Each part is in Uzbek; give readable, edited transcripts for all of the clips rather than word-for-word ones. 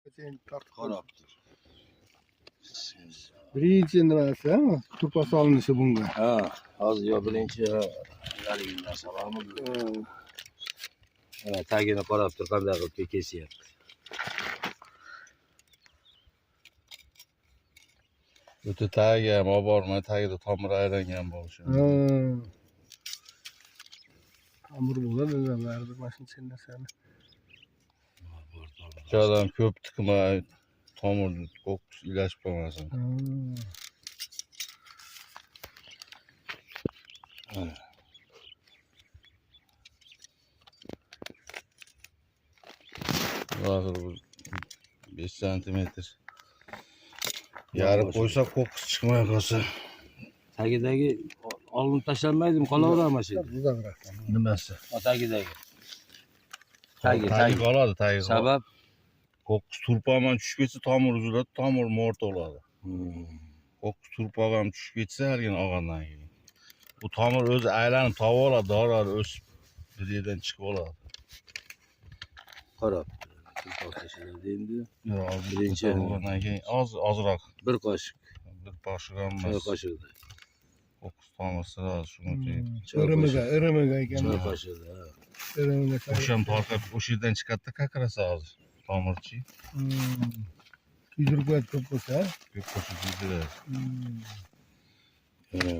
Tortib Qarab tur. Birinchi nimasi, turpa solinishi bunga. Ha, hozir yo birinchi haligi narsa bormi? Ha, tagini qarab tur, qanday qilib kesyapti. O'ta tagiga ham olib bormay, tagida tomir aylangan bo'lishi. Ha. Tomir bo'ladi baribir mana shuncha narsani. Bor, tomir. Pichoqdan ko'p tiqmay, tomir qo'qqis ilashib qolmasin. Ha. Oxiri bu 5 santimetr. Yarim qo'ysa qo'qqis chiqmay qolsa. Tagidagi olinib tashlanmaydimi? Qolaveradimi shu? Uzoqroq. Nimasi? Tagidagi. Tagi, Tagi tagi. qoladi, tagi. Sabab Qo'qqis turpoq ham tushib ketsa tomir uziladi, tomir mo'rt bo'ladi. Qo'qqis turpoq ham tushib ketsa haligi olgandan keyin. Bu tomir o'zi aylanib topib oladi, dorilar o'sib bir yerdan chiqib oladi. Qarab. Turpoq tashlanadi endi. Yo'q, Birinchi- olgandan keyin oz ozroq Bir qoshiq, bir qoshiq ham choy emas. qoshig'ida. Qo'qqis tomir sira shunga tegib. Choy Irimiga, irimiga ekan. Choy qoshig'ida. Ha. Irimiga. O'sha ham tortib o'sha yerdan chiqadi-da kakrasa hozir. Tomirchi Kuydirib qo'yadi ko'p bo'lsa. ko'p qo'shib kuydiradi. Ha.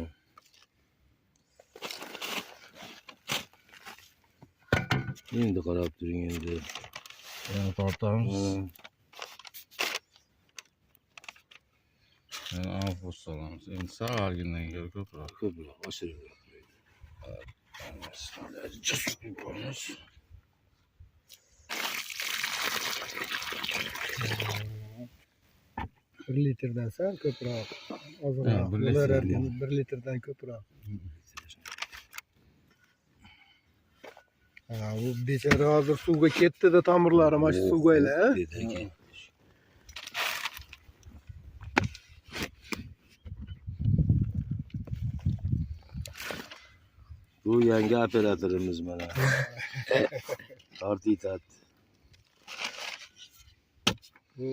Endi qarab turing endi. Yana tortamiz. Ha. Yana ampus solamiz. Endi salgindan ko'ra ko'proq. Ko'proq oshirib. Qo'yamiz. Bir litrdan sal ko'proq. Ozroq. Ha, bir litr. Bo'lar ekan, bir litrdan ko'proq. Ha, bu bechora hozir suvga ketdi-da tomirlari mana shu suvga ha? Dedi. Bu yangi operatorimiz mana. Tortiytat. Bu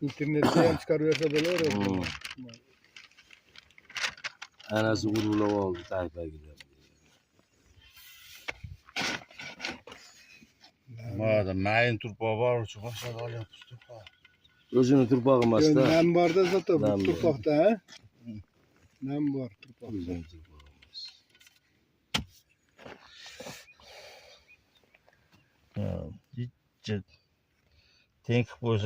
internetda ham chiqarib bersa bo'laveradi. Anasi urg'ulab oldi tayfagidan. Mana mayin turpoq bor, shu boshqa olyapmiz turpoq. O'zini turpog'i emas-da. Nam borda zato bu Nam bor. turpoqda, ha? Nam bor turpoqda. O'zini turpog'i emas. Ha, jicha teng qilib qo'ysa